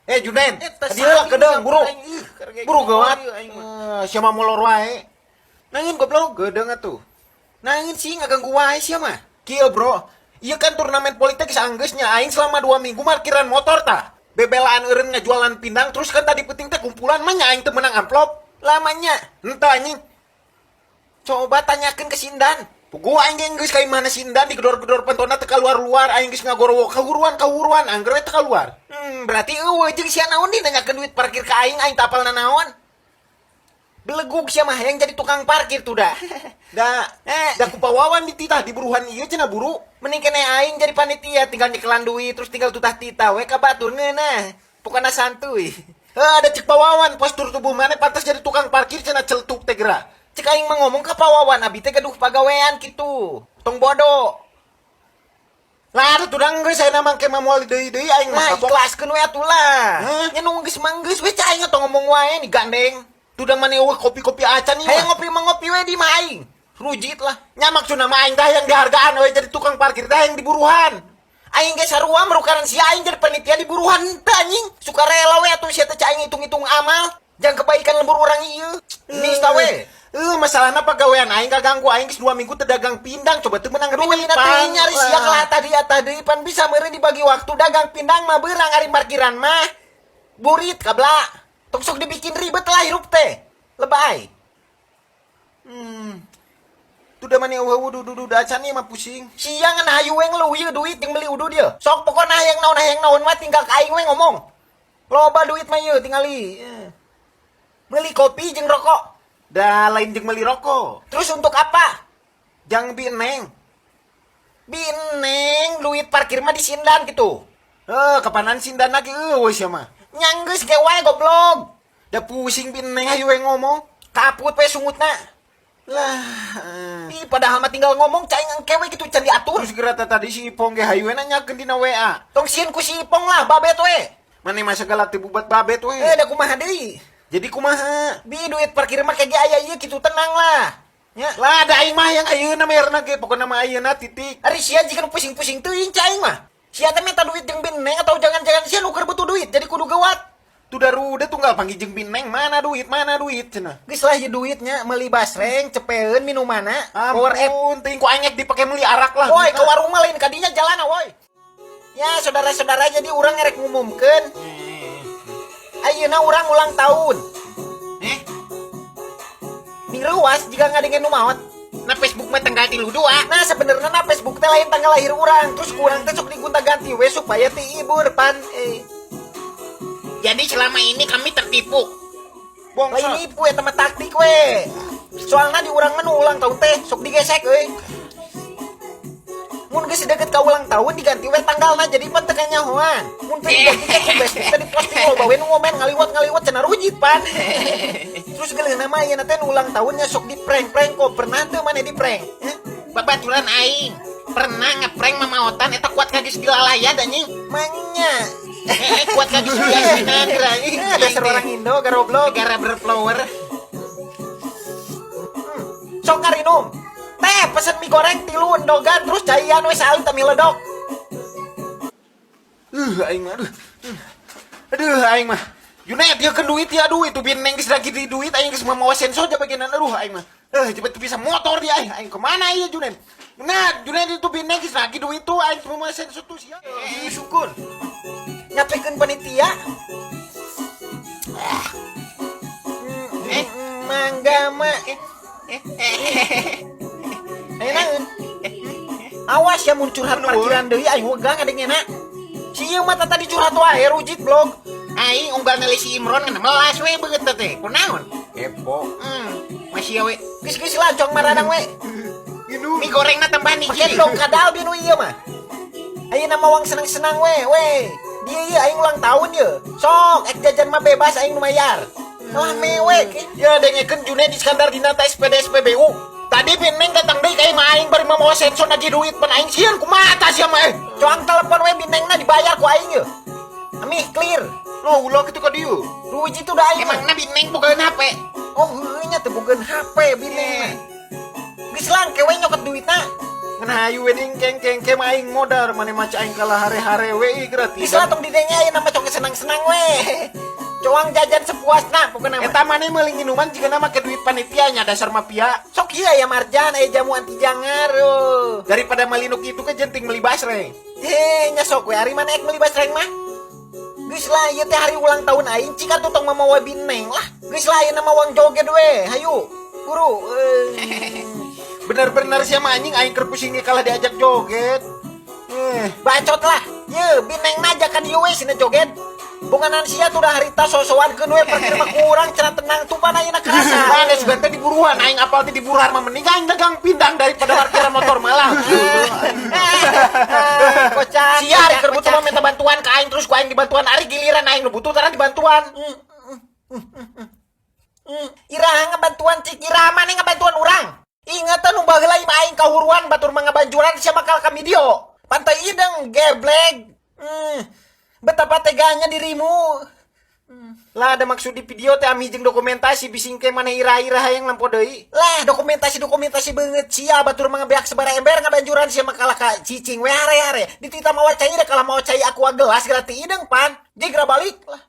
Eh, Junen, Eta tadi lah kedeung, buru. Aing, ih, karena Buru gawat. Aing mah. Eh, siapa molor wae. Naon, goblok, gedeung atuh. Naon sih, ngaganggu wae sia mah. Kieu, bro. Iya kan turnamen politik sanggeus nya, aing selama 2 minggu parkiran motor tah. Bebelaan eureun ngajualan pindang, terus kan tadi penting teh kumpulan mah nya, aing teu menang amplop. Lamanya. Entah, anjing. Coba tanyakan ke Sindan. Puguh aing ge geus ka imahna Sindan, digedor-gedor pentona teu keluar-luar, aing geus ngagorowok kahuruan kahuruan, angger we teu keluar. Berarti euweuh jeung sia naon di nanyakeun duit parkir ka aing, aing teu apal nanaon. Belegug sia mah yang jadi tukang parkir tuh dah. Da, Eh. da ku pawawan dititah di buruhan ieu cenah, buru. Mending kene aing jadi panitia, tinggal nyekelan duit terus tinggal tutah tita we ka batur ngeunah. Pokona santuy. Heh, ada cek pawawan, postur tubuh mana pantas jadi tukang parkir cenah, celetuk teh geura. Cek aing mah ngomong ka pawawan, abi teh gaduh pagawean kitu. Tong bodoh. Lah, ada tudang geus saya mah ke mah moal deui-deui aing mah Nah, kapok. ikhlaskeun we atuh lah. Hah? Nya nu geus mah geus we, cek aing tong ngomong wae nih gandeng. Tudang mana euweuh kopi-kopi acan ieu Hayang mah. ngopi mah ngopi we di mah aing. Rujit lah. Nya maksudna mah aing dah yang dihargaan we jadi tukang parkir dah yang diburuhan. Aing ge sarua merukaran sia, aing jadi panitia di buruhan teh, anjing. Suka rela we atuh sia teh, cek aing hitung-hitung amal. Jangan kebaikan lembur urang ieu. Nista we. Eh, masalahna pagawean aing kaganggu, aing geus 2 minggu teu dagang pindang, coba teu menang duit. Duit Pan. teh nyari sia kalah tadi tadi pan bisa meureun dibagi waktu, dagang pindang mah beurang, ari parkiran mah burit kabla. Tong sok dibikin ribet lah hirup teh. Lebay. Tuh mana euweuh udu udu acan ieu mah, pusing. Sia ngan hayu we ngeluh ieu duit jeung beli udu dia. Sok pokona hayang naon mah tinggal ka aing we ngomong. Loba duit mah ieu tingali. Eh. Beli kopi jeung rokok. Da lain jeung meuli rokok. Terus untuk apa? Jang bi neng. Bineng duit parkir mah disindan gitu. Eh, kapanan sindan lagi euweuh sia mah. Nya geus ge wae, goblok. Da pusing, bi neng hayu we ngomong. Kaput we sungutna. Lah. Eh. Ih, padahal mah tinggal ngomong cai engke we gitu can diatur. Terus geura teh tadi si Ipong ge hayu we nanyakeun dina WA. Tong sieun ku si Ipong lah, babet we. Mane mah segala teu bubat babet we. Eh, da kumaha deui? Jadi kumaha? Bi duit parkir mah kayak aya ieu kitu, tenang lah. Ya. Lah, da aing mah yang ayeuna merna ge, pokona mah ayeuna titik. Ari sia jika nu pusing-pusing teuing cai aing mah. Sia teh minta duit jeung bineng atau jangan-jangan sia nu keur butuh duit jadi kudu gewat. Tuh darude tunggal panggil jeung bineng, mana duit cenah. Geus lah ieu duitnya, meuli basreng, cepeun minumanna, power app. Ampun, teuing ku aing dipake meuli arak lah. Woi, ke warung mah lain kadinya jalan, woi. Ya, saudara-saudara, jadi urang ngerek ngumumkeun. Ayeuna urang ulang tahun. Eh, Ning reuwas jika ngadengin nu maot. Na Facebook mah tanggal 32. Nah, sebenarnya na Facebook teh lain tanggal lahir urang. Terus kurang teh sok digonta-ganti we supaya teh ibur pan eh. Jadi selama ini kami tertipu. Lain Bongsot. nipu, eta mah taktik we. Soalna di urang mah nu ulang tahun teh sok digesek euy. Mun geus deket ka ulang tahun diganti we tanggalna, jadi pan teu kanyahoan. Mun teu diganti teh ku Facebook teh diposting, loba we nu ngomen ngaliwat-ngaliwat cenah, rujit pan. Terus geuleuh mah ayeuna teh nu ulang tahunnya sok di prank-prank kok. Pernah teu maneh di prank? Hah? Babaturan aing pernah ngeprank mamaotan eta kuat kagis dilalaya anjing. Manya. Eh, kuat kagis diasinan geura anjing. Eh, dasar orang Indo garoblok. Negara berflower. Sok ngarinum. Teh pesen mie goreng tilu endogan terus caian we saalit mie ledok. Aing mah aduh. Aduh, aing mah. Junet, dia ke duit ya, aduh, itu bineng geus lagi di duit, aing geus mawa senso aja bagian, aduh, aing mah. Eh, cepet bisa motor dia aing. Aing kemana ieu Junet? Nah, Junet, itu bineng geus lagi duit tuh, aing mawa senso tuh sia. Ih, syukur. Nyapekeun panitia. Eh. Mangga mah. Eh, naon? Awas ya mun curhat parkiran deui, aing wegah ngadengena. Si ieu mah tadi curhat wae, rujit blog. Aing unggal neli si Imron kan melas we beungeut teh. Kunaon? Kepo. Masih we. Geus-geus lah cong maradang we. Mie gorengna tambahan Pake hiji. dong kadal bi nu ieu mah. Ayeuna mah wang senang-senang we, we. Dia ieu aing ulang tahun ye. Sok, ek jajan mah bebas, aing nu mayar. Wah, mewek. Ya, dengekeun Junet Iskandar Dinata SPD SPBU. Tadi bineng datang deui ka imah aing bari mawa senso nagih duit, pan aing sieun, kumaha tah sia mah eh. Coang telepon we binengna, dibayar ku aing ye. Amih clear. Loh, ulah kitu ka dieu. Ruji tuh da aing mah. Emangna bineng bogaeun HP? Oh, heueuh nya teu bogaeun HP bineng mah. Geus lah, engke we nyokot duitna. Ngan hayu we ding keng keng ke mah aing modar maneh maca aing kalah hare-hare we ih gratis. Geus lah tong didenge ayeuna mah cok senang-senang we. Coang jajan sepuasna pokona mah. Eta maneh meuli minuman jigana make duit panitia nya dasar mafia. Sok ieu aya marjan aya jamu anti jangar. Oh. Daripada meuli nu kitu ke jenting meuli basreng. Heh, nya sok we ari maneh ek meuli basreng mah. Geus lah ieu teh hari ulang tahun aing cik atuh tong mamawa bineng lah. Geus lah ayeuna mah wang joget we. Hayu. Guru. Eh. Bener-bener sia mah anjing aing keur pusing ge kalah diajak joget. Bacot lah. Ye, bineng na ka dieu we sina joget. Bunganan sia tuh dah harita sosoan keun we parkir mah kurang cenah tenang tuh pan ayeuna kerasa. Mana sugan teh diburuan aing apal teh diburuan mah mending aing dagang pindang daripada parkiran motor malah. Kocak. Sia ari keur butuh kocak. mah minta bantuan ka aing terus ku aing dibantuan ari giliran aing nu butuh tara dibantuan. Iraha ngabantuan cik iraha maneh ngabantuan urang. Ingat nu baheula imah aing kahuruan batur mah ngabanjuran sia bakal ka video. Pantai ideng geblek. Betapa teganya dirimu. Lah ada maksud di video teh ami jeung dokumentasi bising ke maneh ira-ira hayang lampo deui. Lah dokumentasi-dokumentasi beungeut sia batur mah ngabeak sabaraha ember ngabanjuran sia mah kalah ka cicing we hare-hare. Ditita mawa cai da kalah mawa cai aqua gelas gratis ideng pan. Jigra balik lah.